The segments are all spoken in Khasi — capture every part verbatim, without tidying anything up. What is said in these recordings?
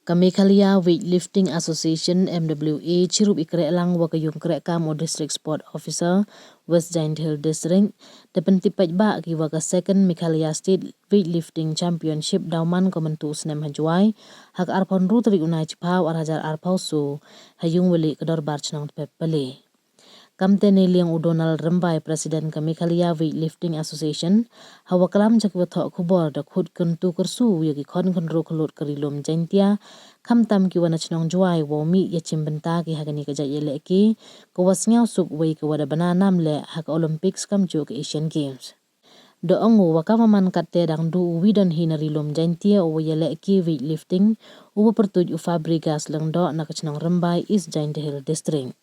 Ka Meghalaya Weightlifting Association, M W A, chirup i kreh lang wa ka yung kreh kam u District Sport Officer, West Jaintia Hills District, da pyntip paidbah ki wa ka Second Meghalaya State Weightlifting Championship daw man ka mynta u snem ha Jowai, ha ka arphew hynriew tarik u Naichiphaw ar hajar arphew so, ha yung wali ka Dorbar Chnong Tpep Pale. Kamte neiliang u Donald Rymbai, President ka Meghalaya Weightlifting Association, ha wa klam cha ki wa thoh khubor da khut kyntu kyrsu ya ki khon khynru khlut ka Ri Lum Jaintia, khamtam ki wa na chnong Jowai wow mih ya chim bynta ki ha kani ka jait yalehke, ka wa sngewsuk wei ka wa da bna nam leh ha ka Olympics kamjooh ka Asian Games. Da ong u wa ka wa man katte dang du u wi don hi na Ri Lum Jaintia u wa yalehke weightlifting, u wa pyrtuit u Fabregas Lyngdoh na ka chnong Rymbai, East Jaintia Hills District.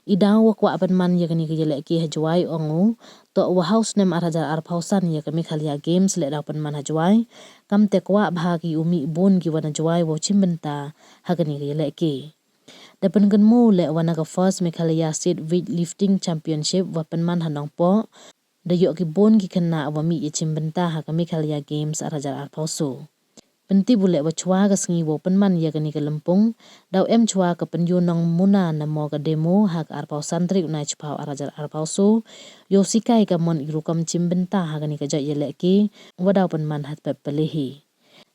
I daw wa kwah pynman ya kani ka yalehke ha Jowai, ong u, toh wa ha u snem ar hajar arphew san ya ka Meghalaya Games leh daw pynman ha Jowai, kamte kwah bha ki u mih bun ki wa na Jowai wow chim bynta ha kani ka yalehke. Da pynkynmaw leh wa na ka First Meghalaya State Weightlifting Championship wa pynman ha Nongpoh, da yoh ki bun ki khynnah wa mih ya chim bynta ha ka Meghalaya Games ar hajar arphew so. Pyntip u leh wa chwa ka sngi wow pynman ya kani ka lympung, daw em chwa ka pynyoo nongmuna namo ka demo ha ka arphew san tarik u Naichiphaw ar hajar arphew so, yow sikai ka mon i rukom chim bynta ha kani ka jait yalehke, wa daw pynman ha Tpep Pale hi.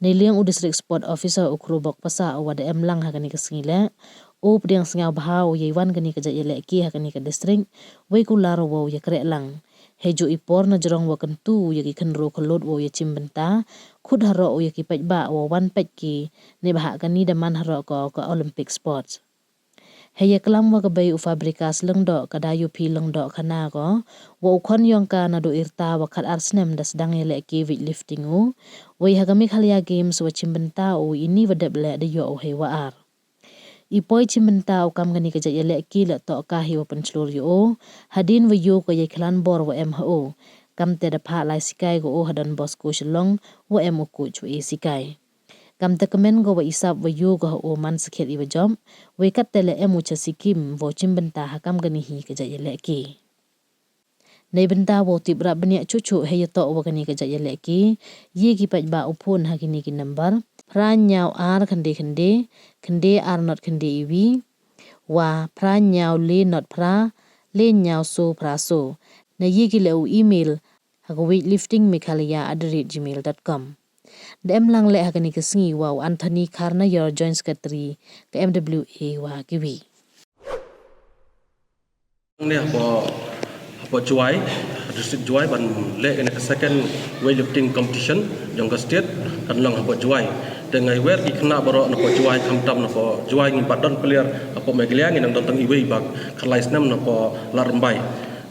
Neiliang u District Sport Officer u Khrubok Pasa u wa da em lang ha kani ka sngi leh, u pdiang sngewbha u yei wan kani ka jait yalehke ha kani ka district, wei kular wow ya kreh lang. Heijooh i por na jrong wa kyntu ya ki khynru khlut wow ya chim bynta, khut haroh u ya ki paidbah wow wan peit ki, neibhah kani da man haroh ka, ka Olympic Sports. Hei ya klam wa ka bei u Fabregas Lyngdoh ka da yoh phi Lyngdoh khana ko, wa u khon yong ka na du irta wa khat ar snem da sdang yalehke weightlifting u, wei ha ka Meghalaya Games wa chim bynta u ini wa dep leh da yoh u hei wa ar. I poi chim bynta u kam kani ka jait yalehke leh toh ka hi wa pynchlur ya u, hadien wa yoh ka yei khlan bor wa em ha u. Kamte da phah lai sikai ko u ha Don Bosco Shillong, wa em u coach wa i sikai. Kamte kmen ko wa i sap wa yoh ko ha u man sakhiat i wa jop, wei katte leh em u cha Sikkim wow chim bynta ha kam kani hi ka jait yalehke. Nei bynta wow tip rap bniah chuh chuh hei ya toh wa kani ka jait yalehke, ye ki paidbah u phone ha kini ki number, phra ñiaw ar khynde khynde, khynde ar not khynde iwi, wa phra ñiaw le not phra, le ñiaw so phra so. Na ye ki leh u email ha ka weightlifting meghalaya at the rate gmail dot com. Da em lang leh ha kani ka sngi wa u Anthony Kharnayor, Joint Secretary ka M W A wa kiwi. Ni hapoh, hapoh Jowai, district Jowai ban leh kani ka second weightlifting competition jong ka state kan long hapoh Jowai. Te nga wer ki khynnah baroh napoh Jowai, khamtam napoh Jowai, ngi pat don player hapoh Meghalaya, ngi nang don tang iwei ba khatlai snem napoh Ladrymbai.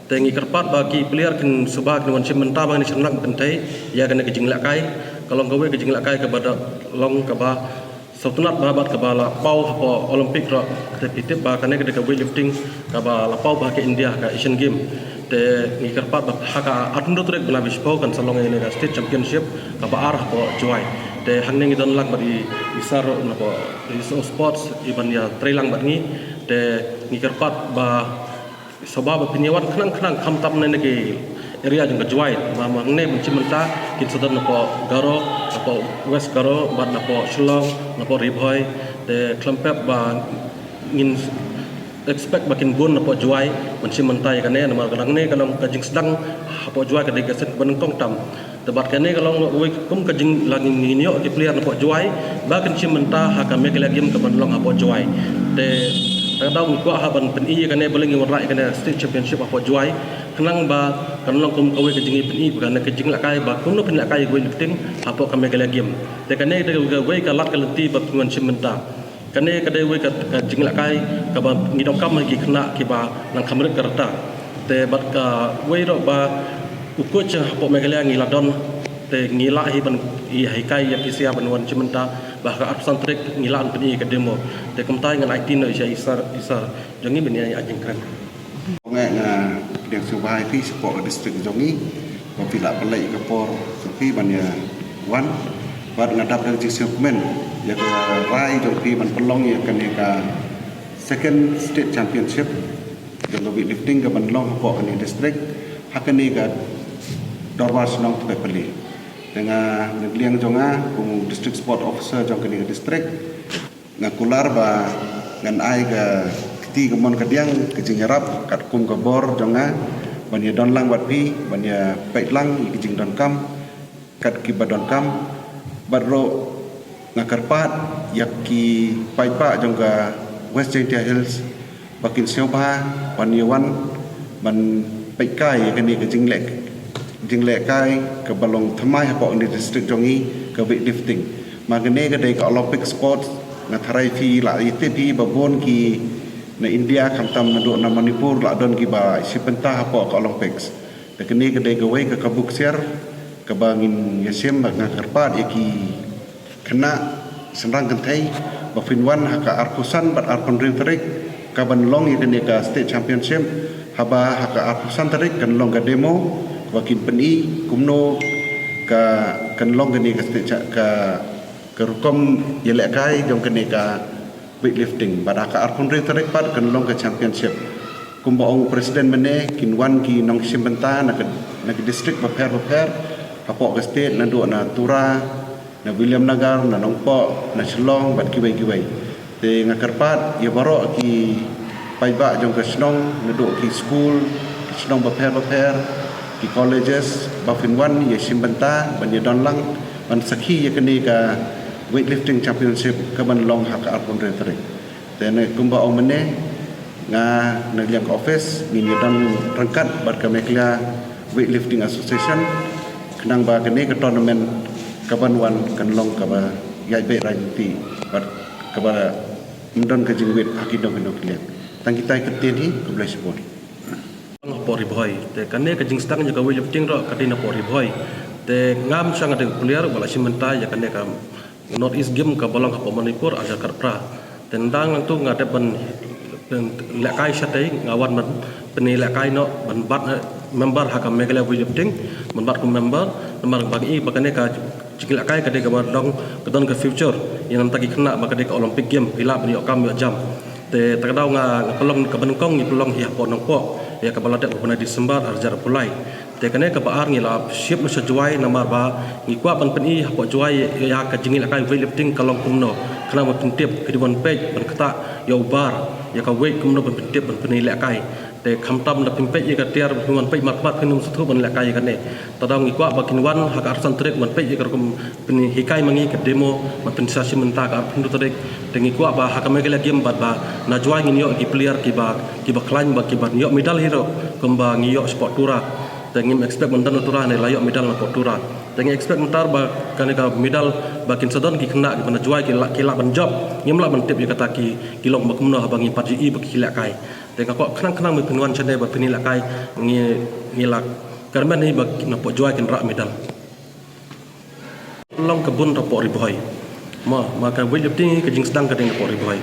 Te ngi kyrpad ba ki player kin suba kin wan shim bynta ba ngin shim nang kynthei ïa kane ka jinglehkai. Ka long kawei ka jinglehkai kaba da long kaba sngewtynnat bha bad kaba la paw hapoh Olympic ruh. Te phi tip ba kane ka dei ka weightlifting kaba la paw bha ka India ka Asian Game. Te ngi kyrpad ba ha ka arphew tarik bnai ba shiphew kan sa long ïa kane ka state championship kaba ar hapoh Jowai. Te hangne ngi don lang bad i, i sir napoh i sports i ban ïa trei lang bad ngi. Te ngi kyrpad ba sngewbha ba phin ïa wan khnang khnang khamtam na kine ki area jong ka Jowai. Ba ma hangne ban shim bynta kin sa don napoh Garo, napoh West Garo, bad napoh Shillong, napoh Ri Bhoi. Te khlem pep ba ngin expect ba kin bun napoh Jowai ban shim bynta ïa kane, namar ka dang ne ka long ka jingsdang hapoh Jowai ka dei ka sien kaba nyngkong tam. Te bad kane ka long wei kum ka jing, la ngin ïoh ki player napoh Jowai ba kin shim bynta ha ka Meghalaya Game kaban long hapoh Jowai. Te ka daw ngi kwah ha ban pyni ïa kane, balei ngi wanrah ïa kane state championship hapoh Jowai, khnang ba kan long kum kawei ka jingpyni ba kane ka jinglehkai ba kumno phin lehkai weightlifting hapoh ka Meghalaya Game. Te kane ka dei kawei ka lad ka lynti ba phin wan shim bynta. Kane ka dei wei ka, ka jinglehkai kaba ngi donkam ha ki khynnah kiba nang kham rit ka rta. Te bad kawei ruh ba u coach hapoh Meghalaya ngi la don, te ngi lah hi ban ïa hikai ïa phi sha ban wan shim bynta, ba ha ka arphew san tarik ngi lah ban pyni ka demo. Te kumta ngan aiti noh sha i sir, i sir jong ngi ban ïa ai jingkren. Nga, nga pdiang sngewbha ïa phi shapoh ka district jong ngi ba phi la pynlait ka por jong phi ban ïa wan. Bad nga dap da ka jingsngewkmen ïa ka rai jong phi ban pynlong ïa kane ka second state championship jong ka weightlifting kaban long hapoh kane ka district ha kane ka Dorbar Shnong Tpep Pale. Te nga, na ka liang jong nga kum District Sport Officer jong kane ka district, nga kular ba ngan ai ka kti kamon kadiang ka jingïarap katkum ka bor jong nga ban ïadon lang bad phi, ban ïapeit lang ïa ki jingdonkam kat kiba donkam. Bad ruh nga kyrpad ïa ki paidbah jong ka West Jaintia Hills ba kin sngewbha ban ïa wan ban peit kai ïa kane ka jingleh, jinglehkai kaba long thymmai hapoh kane ka district jong ngi, ka weightlifting. Ma kane ka dei ka Olympic sports. Nga tharai phi la ïatip hi ba bun ki na India, khamtam naduh na Manipur, la don kiba shim bynta hapoh ka Olympics. Te kane ka dei kawei ka kabu ksiar kaba ngin ïa shim. Bad nga kyrpad ïa ki khynnah shynrang kynthei ba phin wan ha ka arphew san bad arphew hynriew tarik, kaban long ïa kane ka state championship. Haba ha ka arphew san tarik kan long ka demo ba kin pyni kumno ka, kan long kane ka state cha-, ka, ka rukom ïalehkai jong kane ka weightlifting. Bad ha ka arphew hynriew tarik pat kan long ka championship. Kumba ong president mynne, kin wan ki nongshim bynta na ka, na ka district bapher bapher hapoh ka state, naduh na Tura, na Williamnagar, na Nongpoh, na Shillong bad kiwei kiwei. Te nga kyrpad ïa baroh ki paidbah jong ka shnong, naduh ki skul, ki shnong bapher bapher, ki colleges, ba phin wan ïa shim bynta ban ïa don lang ban sakhi ïa kane ka weightlifting championship kaban long ha ka arphew hynriew tarik. Te ne kumba ong mynne, nga na liang ka office ngin ïa don ryngkat bad ka Meghalaya Weightlifting Association khnang ba kane ka tournament kaban wan kan long kaba ïaid beit rajniti bad kaba ym don ka jingwit ha ki dong ki dong ki liang. Tang kita ki ktien hi, khublei shibun. Hapoh Ri Bhoi. Te kane ka jingsdang jong ka weightlifting ruh ka dei na hapoh Ri Bhoi. Te ngam shang dei player ba la shim bynta ïa kane ka North East Game kaba long hapoh Manipur arhajar khatphra. Te nangta nangtu nga dep ban, ban lehkai shatei, nga wan ban pyni lehkai noh ban bat, eh, member ha ka Meghalaya Weightlifting, ban bat kum member, namar ba ngi i ba kane ka jinglehkai ka dei kaba long ka don ka future ïa nangta ki khynnah, ba ka dei ka Olympic Game, phi lah ban ïoh kam ïoh jam. Te ta ka daw nga, nga pynlong kaba nyngkong, ngi pynlong hi hapoh Nongpoh ïa kaba la dep ha u bnai December arhajar arphew lai. Te kane kaba ar ngi la shim noh sha Jowai namar ba ngi kwah ban pyni hapoh Jowai ïa ka jingïalehkai weightlifting ka long kumno, khnang ban pyntip, ki dei ban peit, ban ktah ïa u bar, ïa ka weight kumno ban pyntip, ban pyni lehkai. Te khamtam da phin peit ïa ka tiar, phin wan peit markhmat phin ym sngewthuh ban lehkai ïa kane. Ta daw ngi kwah ba kin wan ha ka arphew san tarik ban peit ïa ka rukom pynhikai ma ngi ka demo, ban pynshah shim bynta ka arphew hynriew tarik. Te ngi kwah ba ha ka Meghalaya Game bad ba na Jowai ngin ïoh ki player kiba, kiba khlaiñ bad kiban ïoh medal hi ruh kumba ngi ïoh shapoh Tura. Te ngim expect ban don na Tura ne la ïoh medal napoh Tura. Te ngi expect mynta ba kane ka medal ba kin sa don ki khynnah kiba na Jowai ki lah, ki lah ban jop. Ngim lah ban tip ïa kata ki, ki long ba kumno haba ngi pat ïohi ba ki lehkai. Te nga kwah khnang khnang ba phin wan shane ba phin ïalehkai, ngi, ngi la kyrmen hi ba napoh Jowai kin rah medal. Long ka bun hapoh Ri Bhoi. Ma, ma ka weightlifting ka jingsdang ka dei napoh Ri Bhoi.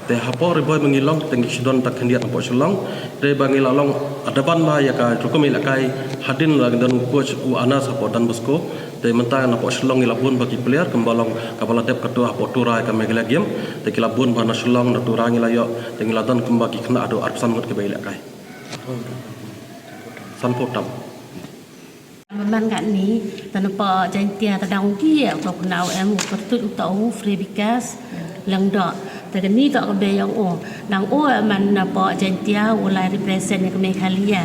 Te hapoh Ri Bhoi ba ngi long, te ngi shu don tang khyndiat napoh Shillong. Te ba ngi la long adaban ma ïa ka rukom ïalehkai, hadien la don u coach u Anas hapoh Don Bosco. Te mynta napoh Shillong ngi la bun bha ki player, kumba long kaba la dep katto hapoh Tura ïa ka Meghalaya Game. Te ki la bun bha na Shillong, na Tura ngi la ïoh, te ngi la don kumba ki khynnah haduh arphew san ngut kiba ïalehkai. Sanphew tam. Mynta katne, te napoh Jaintia te dang u ki, ïa, u khynnah u em, u kyrtuid uta u Free Bikash Lyngdoh. Te kane toh ka bei jong u. Dang u man napoh Jaintia u la represent ïa ka Meghalaya.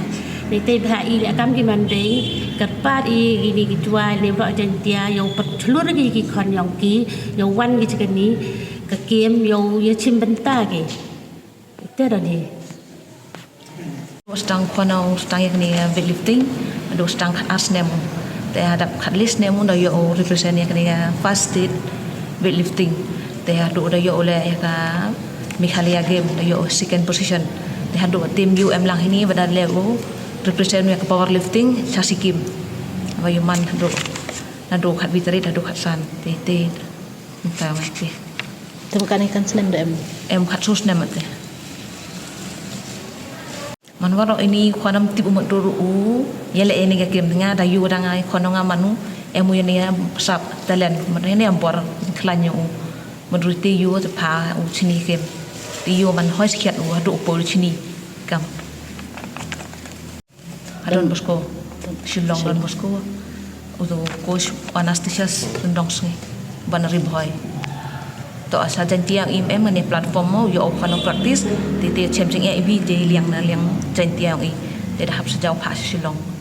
Te bha i leh kam ki man dei, kyrpad i kine ki Jowai ne baroh Jaintia, ïa u pynchlur ki ki khon jong ki, ïa u wan ki cha kane ka game, ïa u ïa shim bynta ki. Te don hi. U sdang khun u sdang ïa kane weightlifting, haduh u sdang khatar snem. Te hadien khatar snem u da ïoh u represent ïa kane first state weightlifting. Te haduh da ïoh u leh ïa ka Meghalaya Game, da ïoh u second position. Te haduh team u em lang hini ba da leh u represent ïa ka powerlifting sha Sikkim. Ba ïoh man haduh, haduh khatar wei tarik, haduh khatar san. Te, te, mynta ngai te. Te kane kan snem da em? Em khatsaw snem te. Man waroh ini khun ym tip u mutdur u ïaleh ïa kane ka game, nga da ïoh da ngai khun nga man u em u ïa ne sap talent, man ïa ne bor khlaiñ u. Man ruh te ïoh te pha u shini game. Te ïoh man hoi skhiat u haduh u poi shini kam. Ha Don Bosco. Shillong Don Bosco. u coach Anastasia Lyngdongsngi ban Ri Bhoi. To sa Jaiñtia ïohi em em ne platform mo ïoh u kano practice, te te chem jingeh iwi je liang na liang Jaiñtia ïohi. Te da hap sa jaw pha Shillong.